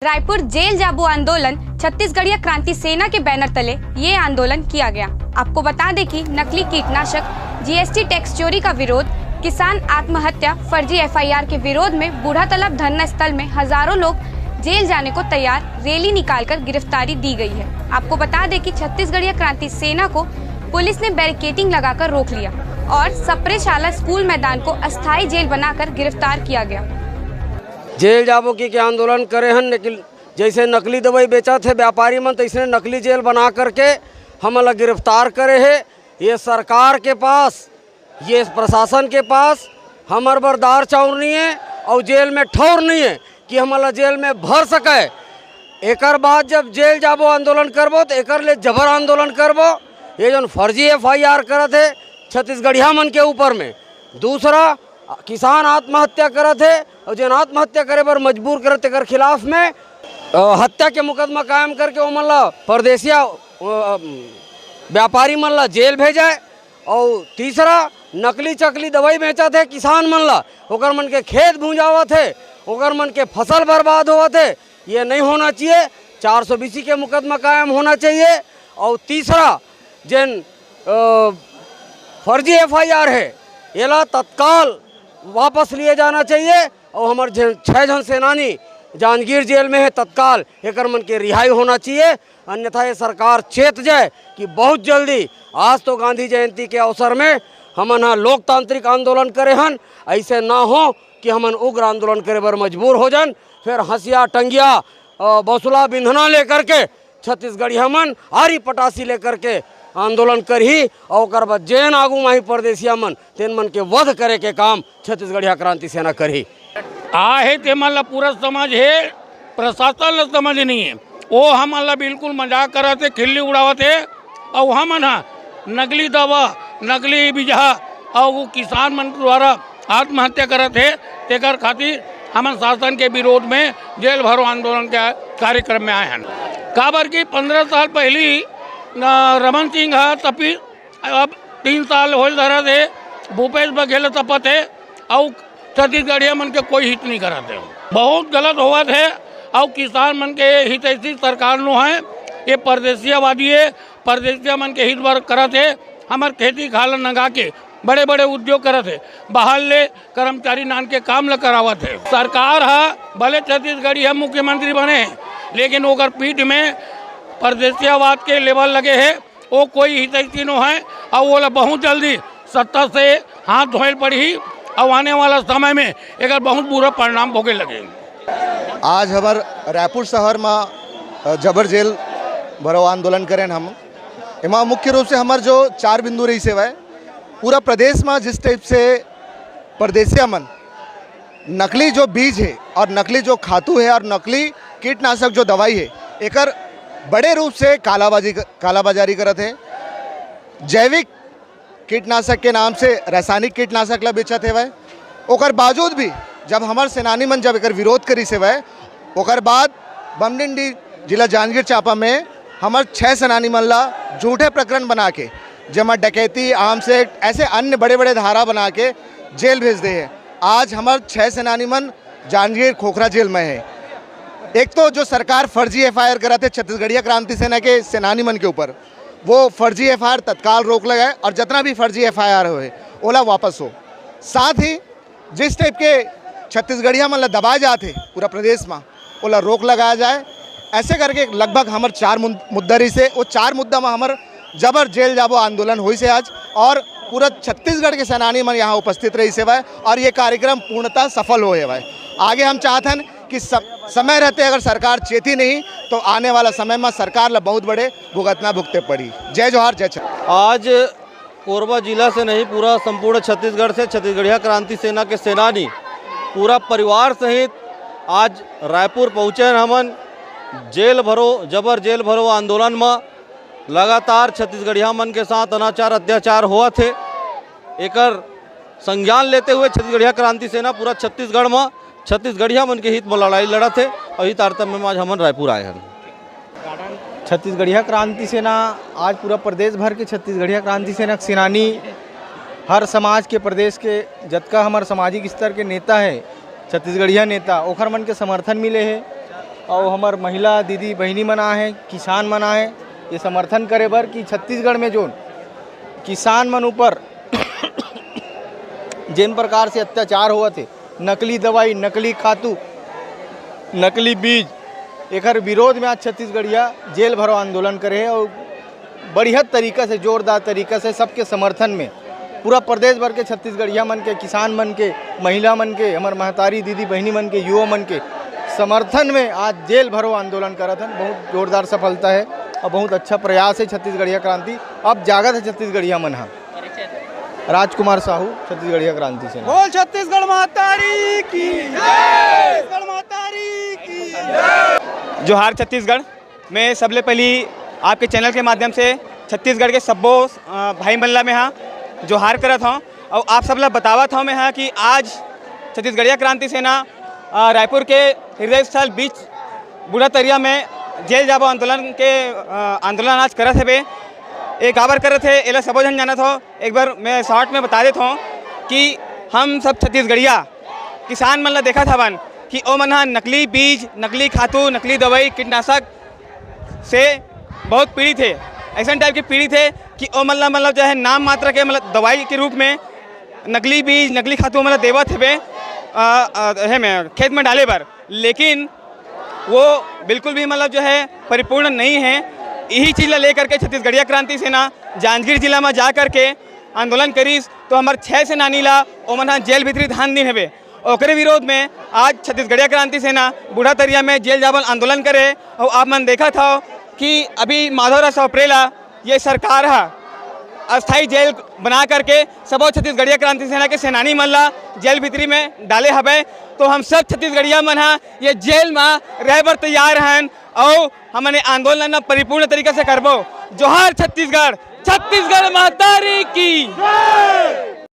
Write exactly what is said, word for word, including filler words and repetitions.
Raipur jail जाबो आंदोलन, छत्तीसगढ़िया क्रांति सेना के बैनर तले ये आंदोलन किया गया। आपको बता दें कि नकली कीटनाशक, जीएसटी टैक्स चोरी का विरोध, किसान आत्महत्या, फर्जी एफआईआर के विरोध में बूढ़ा तालाब धरना स्थल में हजारों लोग जेल जाने को तैयार, रैली निकालकर गिरफ्तारी दी गई है। आपको बता दें कि छत्तीसगढ़िया क्रांति सेना को पुलिस ने बैरिकेडिंग लगाकर रोक लिया और सप्रे शाला स्कूल मैदान को अस्थायी जेल बनाकर गिरफ्तार किया गया। जेल जाबो की के आंदोलन करे हन, लेकिन जैसे नकली दवाई बेचत हे व्यापारी मन, तैसने नकली जेल बना करके हमन ला गिरफ्तार करे हे। ये सरकार के पास, ये प्रशासन के पास हमर बर दार चाउर नहीं है और जेल में ठौर नहीं है कि हमन ला जेल में भर सके। एकर बाद जब जेल जाबो आंदोलन करबो तो एकर ले जबर आंदोलन करबो। ये जौन फर्जी एफआईआर करत हे छत्तीसगढ़िया मन के ऊपर में, दूसरा किसान आत्महत्या करत हे और जेन आत्महत्या करे बर मजबूर करत तेकर खिलाफ में अ, हत्या के मुकदमा कायम करके ओमन ला परदेसिया अ, व्यापारी मन ला जेल भेजाए। और तीसरा, नकली चकली दवाई बेचत हे किसान मन ला, ओकर मन के खेत भूंजावत हे, ओकर मन के फसल बर्बाद होवत हे, ये नहीं होना चाहिए। चार सौ बीसी के मुकदमा कायम होना चाहिए। और तीसरा, जेन अ, फर्जी एफआईआर है, एला तत्काल वापस लिए जाना चाहिए और हमर झन, छह झन सेनानी जांजगीर जेल में है, तत्काल एकर मन के रिहाई होना चाहिए। अन्यथा ये सरकार चेत जाए कि बहुत जल्दी, आज तो गांधी जयंती के अवसर में हमन ह लोकतांत्रिक आंदोलन करे हन, ऐसे ना हो कि हमन उग्र आंदोलन करे बर मजबूर हो जान, फिर हंसिया टंगिया, अ, बसुला बिंधना लेकर के छत्तीसगढ़िया मन आरी पटासी लेकर के आंदोलन करही और ओकर बाद जेन आगू माही परदेसिया मन, तेन मन के वध करे के काम छत्तीसगढ़िया क्रांति सेना करही। आहे तेमन ला पूरा समझ हे, प्रशासन ला समझ नहीं है। वो हमन ला बिल्कुल मजाक करत हे, खिल्ली उड़ावत हे। और हमन ह नकली दवा, नकली बीजहा और वो किसान मन द्वारा आत्महत्या करत हे, तेकर खातिर हमन शासन के विरोध में जेल भरो आंदोलन के कार्यक्रम में आए हन। काबर कि पंद्रह साल पहली न, रमन सिंह ह तपी, अब तीन साल होल धरत हे, भूपेश बघेल तपत हे, अउ छत्तीसगढ़िया मन के कोई हित नहीं करत हे। बहुत गलत होवत हे, अउ किसान मन के हितैषी सरकार नो है, ये परदेसियावादी हे, परदेसिया मन के हित बर करत हे। हमर खेती खार ल नंगा के बड़े बड़े उद्योग करत हे, बाहर ले कर्मचारी नान के काम ल करावत हे। सरकार ह भले छत्तीसगढ़ी ह मुख्यमंत्री बने हे, लेकिन ओकर पीठ में परदेसियावाद के लेबल लगे हे। वो कोई हितैषी नो है, अउ ओला बहुत जल्दी सत्ता से हाथ धोए ल पड़ही, अउ आने वाला समय में एकर बहुत बुरा परिणाम भोगे लगे। आज हमर रायपुर शहर म, अ, जबर जेल भरो आंदोलन करेन हम। एमा मुख्य रूप से हमर जो चार बिंदु रहिस हवय, पूरा प्रदेश म जिस टाइप से परदेसिया मन नकली जो बीज हे और नकली जो खातू हे और नकली कीटनाशक जो दवाई हे, एकर बड़े रूप से कालाबाजी, कालाबाजारी करत हे। जैविक कीटनाशक के नाम से रासायनिक कीटनाशक ला बेचत हेवय। ओकर बावजूद भी जब हमर सेनानी मन जब एकर विरोध करिस हेवय, ओकर बाद बमडिंडी जिला जांजगीर चांपा में हमर छह सेनानी मन ला झूठे प्रकरण बना के, जेमा डकैती, आर्म्स एक्ट, ऐसे अन्य बड़े बड़े धारा बना के जेल भेज दे हे। आज हमर छह सेनानी मन जांजगीर खोखरा जेल में हे। एक तो जो सरकार फर्जी एफआईआर करत हे छत्तीसगढ़िया क्रांति सेना के सेनानी मन के ऊपर, वो फर्जी एफआईआर तत्काल रोक लगाए और जितना भी फर्जी एफआईआर होए, ओला वापस हो। साथ ही जिस टाइप के छत्तीसगढ़िया मन ला दबाए जात हे पूरा प्रदेश में, ओला रोक लगाया जाए। ऐसे करके लगभग हमर चार मुन-, मुद्दा रहिस हे। वो चार मुद्दा में हमर जबर जेल जाबो आंदोलन होइस हे आज, और पूरा छत्तीसगढ़ के सेनानी मन यहाँ उपस्थित रहिस हेवय, और ये कार्यक्रम पूर्णतः सफल होए हेवय। आगे हम चाहत हन कि स-, समय रहते अगर सरकार चेती नहीं, तो आने वाला समय में सरकार ला बहुत बड़े भुगतना भुगते पड़ी। जय जोहार, जय छत्तीसगढ़। आज कोरबा जिला से नहीं, पूरा संपूर्ण छत्तीसगढ़ से छत्तीसगढ़िया क्रांति सेना के सेनानी पूरा परिवार सहित आज रायपुर पहुँचे हैं हमन। जेल भरो, जबर जेल भरो आंदोलन में लगातार छत्तीसगढ़िया मन के साथ अनाचार अत्याचार होवत हे, एकर संज्ञान लेते हुए छत्तीसगढ़िया क्रांति सेना पूरा छत्तीसगढ़ में छत्तीसगढ़िया मन के हित में लड़ाई लड़त हे और इही तारतम्य में आज हमन रायपुर आए हन। छत्तीसगढ़िया क्रांति सेना आज पूरा प्रदेश भर के छत्तीसगढ़िया क्रांति सेना के सेनानी, हर समाज के, प्रदेश के जतका हमर सामाजिक स्तर के नेता हे, छत्तीसगढ़िया नेता, ओखर मन के समर्थन मिले हे। अउ हमर महिला दीदी बहिनी मन आए हे, किसान मन आए हे, ये समर्थन करे बर कि छत्तीसगढ़ में जोन किसान मन ऊपर जेन प्रकार से अत्याचार होवत हे, नकली दवाई, नकली खातू, नकली बीज, एकर विरोध में आज छत्तीसगढ़िया जेल भरो आंदोलन करे हे अउ बढ़िया तरीका से, जोरदार तरीका से सबके समर्थन में पूरा प्रदेश भर के छत्तीसगढ़िया मन के, किसान मन के, महिला मन के, हमर महतारी दीदी बहिनी मन के, युवा मन के समर्थन में आज जेल भरो आंदोलन करत हन। बहुत जोरदार सफलता हे अउ बहुत अच्छा प्रयास हे छत्तीसगढ़िया क्रांति। अब जागत हे छत्तीसगढ़िया मन ह। राजकुमार साहू, छत्तीसगढ़िया क्रांति सेना। बोल छत्तीसगढ़ महतारी की जय। छत्तीसगढ़ महतारी की जय। जोहार छत्तीसगढ़। मैं सबले पहली आपके चैनल के माध्यम से छत्तीसगढ़ के सब्बो, अ, भाई मन ला मैं हा जोहार करत हौं अउ आप सब ला बतावत हौं मैं हा कि आज छत्तीसगढ़िया क्रांति सेना, अ, रायपुर के हृदय स्थल बीच बूढ़ा तरिया में जेल जाबो आंदोलन के, अ, आंदोलन आज करत हवे। ए काबर करत हे, एला सबो झन जानत हो। एक बार मैं शॉर्ट में बता देत हौं कि हम सब छत्तीसगढ़िया किसान मन ला देखत हवन कि ओ मन ह नकली बीज, नकली खातू, नकली दवाई, कीटनाशक से बहुत पीड़ित हे। ऐसन टाइप के पीड़ित हे कि ओ मन ला, मतलब जो है, नाम मात्र के, मतलब, दवाई के रूप में नकली बीज, नकली खातू मन ला देवत हवे, अ, अ, हे में, खेत में डाले बर, लेकिन वो बिल्कुल भी, मतलब जो है, परिपूर्ण नहीं है। यही चीज ला लेकर के छत्तीसगढ़िया क्रांति सेना जांजगीर जिला में जा करके आंदोलन करिस, तो हमर छह सेनानी ला ओमन ह जेल भीतरी धान दिन हवे। ओकरे विरोध में आज छत्तीसगढ़िया क्रांति सेना बूढ़ा तरिया में जेल जाबो आंदोलन करे। अउ आप मन देखत हव कि अभी माधवराव सौपरे ला ये सरकार ह अस्थायी जेल बना करके सबो छत्तीसगढ़िया क्रांति सेना के सेनानी मन ला जेल भीतरी में डाले हवे। तो हम सब छत्तीसगढ़िया मन ह ये जेल में रहे बर तैयार हन अउ हमन ये आंदोलन ला परिपूर्ण तरीका से करबो। जोहार छत्तीसगढ़, छत्तीसगढ़ महतारी की।